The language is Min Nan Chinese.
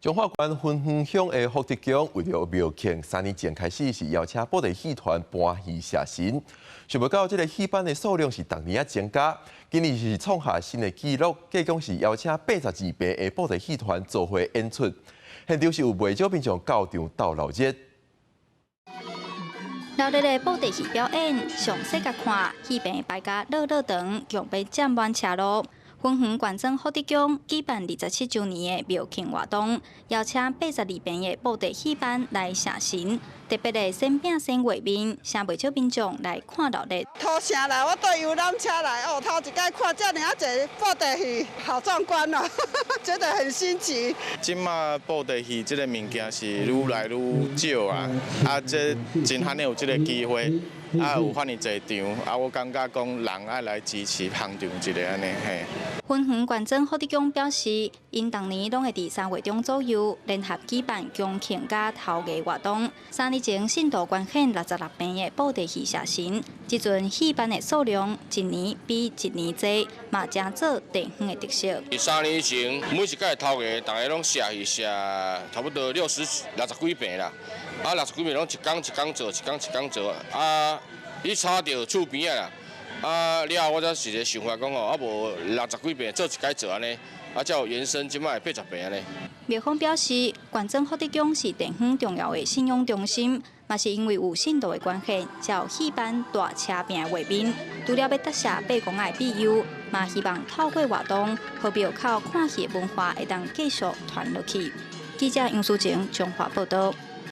彰化縣芬園鄉的福德宮為著廟慶，3年前開始是邀請布袋戲團搬戲謝神，想袂到這个戲班的數量是逐年仔增加，今年是創下新的紀錄，計共是邀請82棚的布袋戲團做伙演出，現場是有袂少民眾到場鬥鬧熱。鬧熱的布袋戲表演，詳細共看，戲棚排甲落落長，強欲佔滿車路。芬園縣庄福德宮舉辦27週年的廟慶活動，邀請82棚的布袋戲班來謝神，特別的先餅先畫面，誠袂少民眾來看鬧熱。土城來，我坐遊覽車來，哦，頭一擺看遮爾仔濟布袋戲，好壯觀哦，覺得很新奇。這馬布袋戲這个物件是愈來愈少啊，啊，這真罕有這个機會。啊，有遐爾濟場，啊，我感覺講人愛來支持捧場一下按呢嘿。芬園縣庄福德宮表示，𪜶逐年攏會佇3月中左右聯合舉辦宮慶佮頭藝活動。3年前，信徒捐獻66棚的布袋戲謝神，這陣戲班的數量一年比一年濟，嘛成做地方的特色。 3年前，每一屆頭藝，逐家攏謝戲謝差不多60幾棚啦，啊，六十幾棚攏一工一工做，一工一工做，啊，你吵著厝邊仔啦，啊，了後我才是一个想法講吼，啊無六十幾棚做一擺做按呢，啊，才有延伸這擺80棚按呢。廟方表示，縣庄福德宮是地方重要的信仰中心，嘛是因為有信徒的捐獻，才有戲班大車餅的畫面。除了欲答謝伯公仔的庇佑，嘛希望透過活動，予廟口看戲的文化會當繼續傳落去。記者楊淑晴彰化報道。